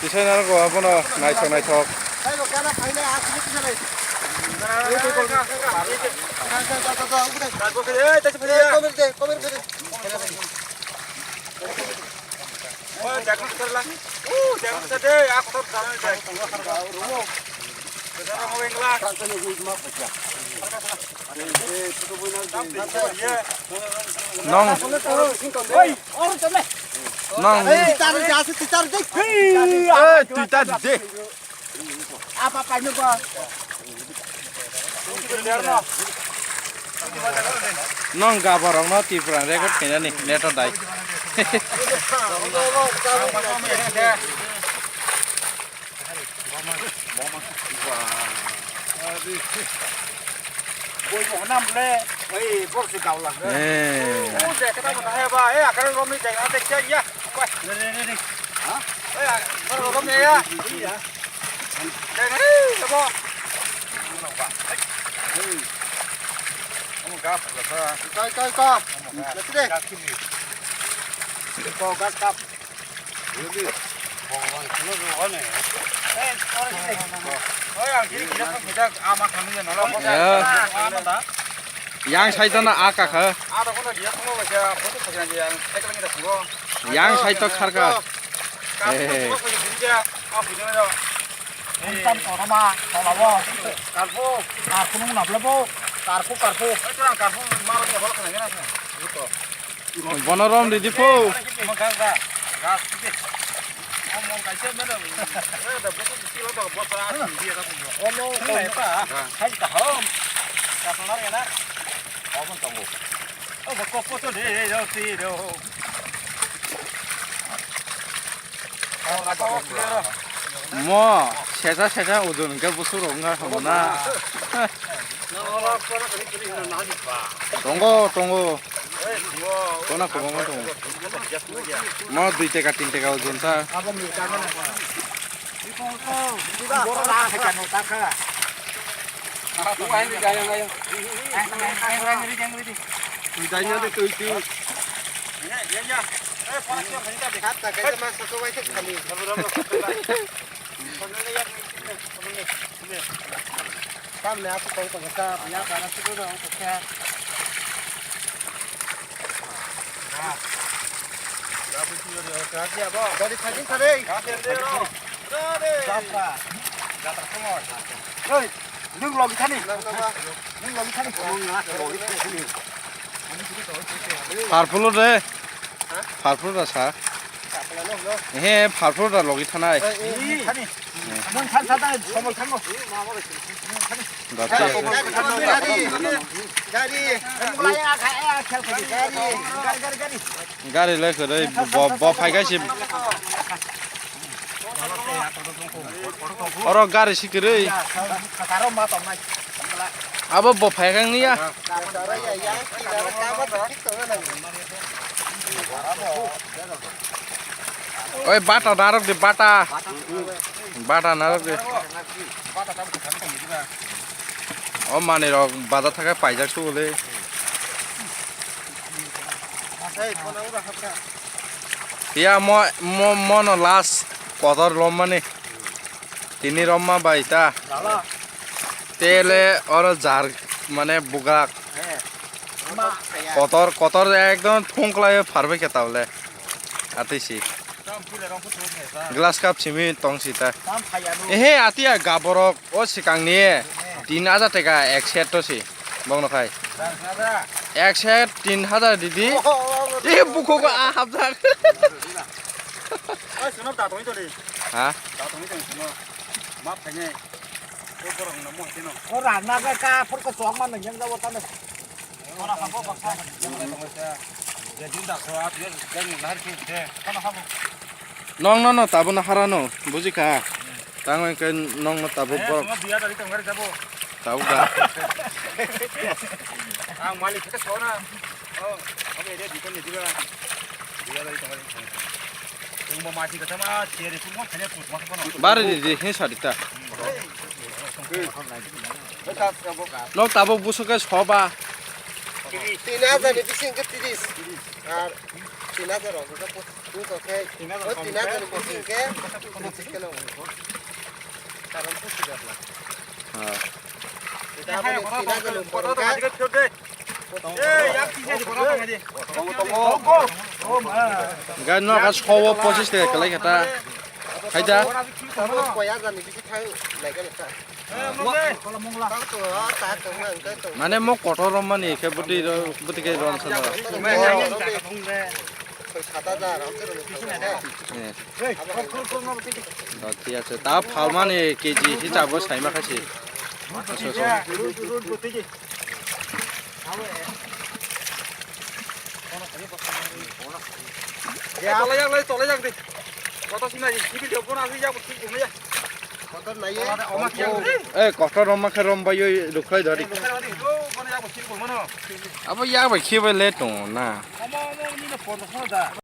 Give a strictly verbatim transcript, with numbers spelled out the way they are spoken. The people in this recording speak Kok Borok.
Tisai narwgo abono naithok naithok. Nong. Nong. Ei, tita de. Apa paino ba? Nong gabarokno Tripura record khainani neto dai. Boi bo hwnam le, oi, bor se gaula. Eh. O je kada mo hai ba, e akara romni je ha de kya ya. Oi. Re, re, re, re. Ha? Oi, akara romni ya. Ya. Deng, hei, debo. Omo gas la sa. Kai, kai, kai. Omo gas. Lati de. Gas kini. Ko gas kap. Ini. Bhagwan, sino ro ne. Eh, sorry. Oi, ang kiri kiri ko bujak ama kami ya nala. Ya. Ama ta. Yang sai to na aka kha. Ada kono dia kono baca foto baca dia. Yang sai to kharka. Karpu, karpu nung nabla bo, karpu, karpu. Bono rom ridi po. Mo sesa sesa ojon hwnkhe bwswk rok wngkha hwnna. Tongo, tongo. Kona kwbangma tongo. Mo dui teka, tin teka ojon ta. Tamni aswk tong tongo ta, ya bara sukui rw ong tongkha. Gari phaiking kha de. Jatra. Jatra tongmo. Oi, nwng logi thani. Nwng logi thani. Purple de. Purple da sa. He, purple da logi thanai. Gari lai kwrwi, bo, bo phai kha se. Oro gari si kwrwi. Abo bo phai kha wngya. Oi, bata narok di, bata. Bata narok di. O manwi rok baja thaka paijak sugule. Ya mo, mo, mono last kotor lommani. Tini romma bai ta. Tele oro jar mane bugak. Kotor, kotor ekdom thungklai pharbai khe tabole. Atisi. Glass cup simi tong sita. Ehe, atia gaborok o sikangni tin hajar taka ek set to si. Bongno khai. Ek set tin hajar didi. Tei bukhugo a hapjak. Oi, sono da tongwi tongdi. Ha? Da tongwi tongdi sono. Ma phainai. Ko borok no mo tino. Ko rangna ga ka phur ko sok man nang jabo tano. Kono habo baksa. Ya din da so at ye jeng nahar ki de. Kono habo. Nong no no tabo no hara no, buji kha. Tang oi ke nong no tabo borok. Sono biya dari tong gari jabo. Tabo ga. Ang malik kita sona. Oh, kami dia di kan dia juga. Dia dari tong gari. Yung mamaji kita mah ciri semua hanya put mah kono. Bari di di hin sadita. Nok tabuk buso khe soba. Tin hajar ni bising khe tiris. Ar tin hajar rok khe pus-, pus khe, tin hajar o tin hajar ni bising khe pochis khe nango. Karon pochis hajar. Ha. Eta abo ni tin hajar ni upor khe. Gai no ka sobo pochis khe kalai khe ta. Khaida. Abo koi hajar ni bisi thang lai khe ta. Mane mo kotor rom mani khe bwtwi ro-, bwtwi khe rom sana. Eh. To thik ase. Ta phalmani K G hisabo saima khaisi. Aso, aso. Tolajak lai, tolajak di. Kotor sina di, sibil di, kono asli jak, thik gumya. Kotor nai. Eh, kotor rom ma khe rom bai oi rukhai dari. Abo yak bai khibai le tong na. Omo, omo, ni no kotor da.